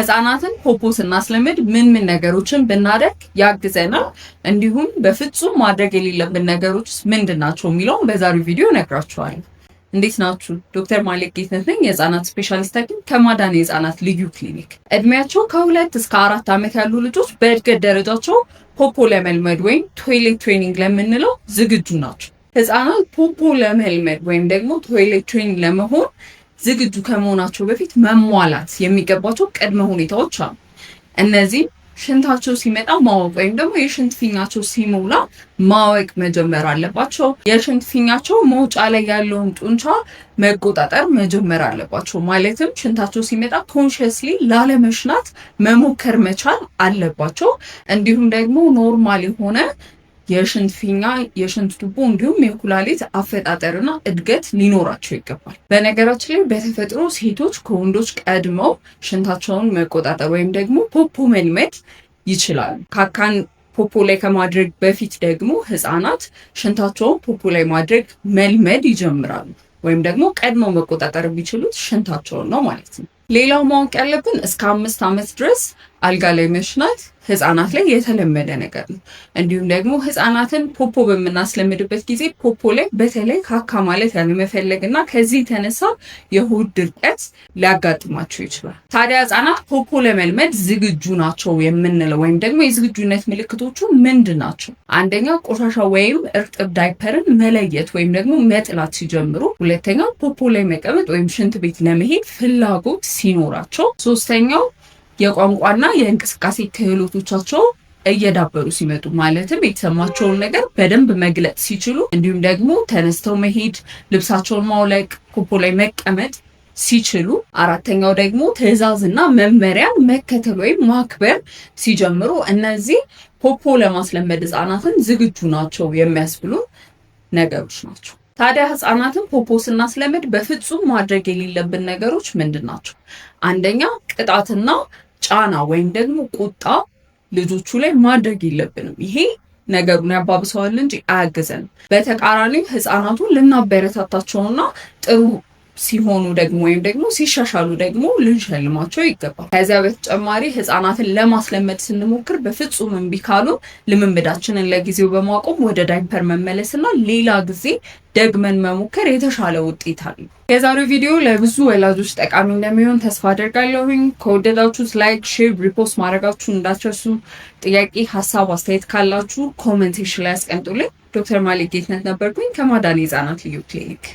ህፃናትን ፖፖ ስናስለምድ ምን ምን ነገሮችን ብናደርግ ያግዘናል፣ እንዲሁም በፍጹም ማድረግ የሌለብን ነገሮች ምንድን ናቸው የሚለውን በዛሬው ቪዲዮ እነግራችኋለሁ። እንዴት ናችሁ? ዶክተር ማሌክ ጌትነት ነኝ፣ የህፃናት ስፔሻሊስት ሐኪም ከማዳን የህፃናት ልዩ ክሊኒክ። እድሜያቸው ከ2 እስከ 4 ዓመት ያሉ ልጆች በእድገት ደረጃቸው ፖፖ ለመልመድ ወይም toilet training ለምንለው ዝግጁ ናቸው። ህፃናት ፖፖ ለመልመድ ወይም ደግሞ toilet train ለመሆን ዝግጁ ከመሆናቸው በፊት መሟላት የሚገባቸው ቅድመ ሁኔታዎች አሉ። እነዚህም ሽንታቸው ሲመጣ ማወቅ ወይም ደግሞ የሽንት ፊኛቸው ሲሞላ ማወቅ መጀመር አለባቸው። የሽንት ፊኛቸው መውጫ ላይ ያለውን ጡንቻ መቆጣጠር መጀመር አለባቸው። ማለትም ሽንታቸው ሲመጣ consciously ላለመሽናት መሞከር መቻል አለባቸው። እንዲሁም ደግሞ normal የሆነ የሽንት ፊኛ፣ የሽንት ቱቦ እንዲሁም የኩላሊት አፈጣጠርና እድገት ሊኖራቸው ይገባል። በነገራችን ላይ በተፈጥሮ ሴቶች ከወንዶች ቀድመው ሽንታቸውን መቆጣጠር ወይም ደግሞ ፖፖ መልመድ ይችላሉ። ካካን ፖፖ ላይ ከማድረግ በፊት ደግሞ ህፃናት ሽንታቸውን ፖፖ ላይ ማድረግ መልመድ ይጀምራሉ። ወይም ደግሞ ቀድመው መቆጣጠር የሚችሉት ሽንታቸውን ነው ማለት ነው። ሌላው ማወቅ ያለብን እስከ 5 ዓመት ድረስ አልጋ ላይ መሽናት ህፃናት ላይ የተለመደ ነገር ነው። እንዲሁም ደግሞ ህፃናትን ፖፖ በምናስለምድበት ጊዜ ፖፖ ላይ በተለይ ካካ ማለት ያለመፈለግ እና ከዚህ የተነሳ የሆድ ድርቀት ሊያጋጥማቸው ይችላል። ታዲያ ህፃናት ፖፖ ለመልመድ ዝግጁ ናቸው የምንለው ወይም ደግሞ የዝግጁነት ምልክቶቹ ምንድን ናቸው? አንደኛ፣ ቆሻሻ ወይም እርጥብ ዳይፐርን መለየት ወይም ደግሞ መጥላት ሲጀምሩ፣ ሁለተኛው ፖፖ ላይ መቀመጥ ወይም ሽንት ቤት ለመሄድ ፍላጎት ሲኖራቸው፣ ሶስተኛው የቋንቋና የእንቅስቃሴ ክህሎቶቻቸው እየዳበሩ ሲመጡ፣ ማለትም የተሰማቸውን ነገር በደንብ መግለጽ ሲችሉ፣ እንዲሁም ደግሞ ተነስተው መሄድ፣ ልብሳቸውን ማውለቅ፣ ፖፖ ላይ መቀመጥ ሲችሉ፣ አራተኛው ደግሞ ትዕዛዝና መመሪያን መከተል ወይም ማክበር ሲጀምሩ፣ እነዚህ ፖፖ ለማስለመድ ህጻናትን ዝግጁ ናቸው የሚያስብሉ ነገሮች ናቸው። ታዲያ ህጻናትን ፖፖ ስናስለምድ በፍጹም ማድረግ የሌለብን ነገሮች ምንድን ናቸው? አንደኛ፣ ቅጣትና ጫና ወይም ደግሞ ቁጣ ልጆቹ ላይ ማድረግ የለብንም። ይሄ ነገሩን ያባብሰዋል እንጂ አያግዘንም። በተቃራኒው ህፃናቱን ልናበረታታቸውና ጥሩ ሲሆኑ ደግሞ ወይም ደግሞ ሲሻሻሉ ደግሞ ልንሸልማቸው ይገባል። ከዚያ በተጨማሪ ህፃናትን ለማስለመድ ስንሞክር በፍጹም እምቢ ካሉ ልምምዳችንን ለጊዜው በማቆም ወደ ዳይፐር መመለስና ሌላ ጊዜ ደግመን መሞከር የተሻለ ውጤት አለው። የዛሬው ቪዲዮ ለብዙ ወላጆች ጠቃሚ እንደሚሆን ተስፋ አደርጋለሁኝ። ከወደዳችሁት like፣ share፣ repost ማድረጋችሁን እንዳትረሱ። ጥያቄ፣ ሀሳብ፣ አስተያየት ካላችሁ comment section ላይ አስቀምጡልኝ። ዶክተር ማሌክ ጌትነት ነበርኩኝ ከማዳን የህፃናት ልዩ ክሊኒክ።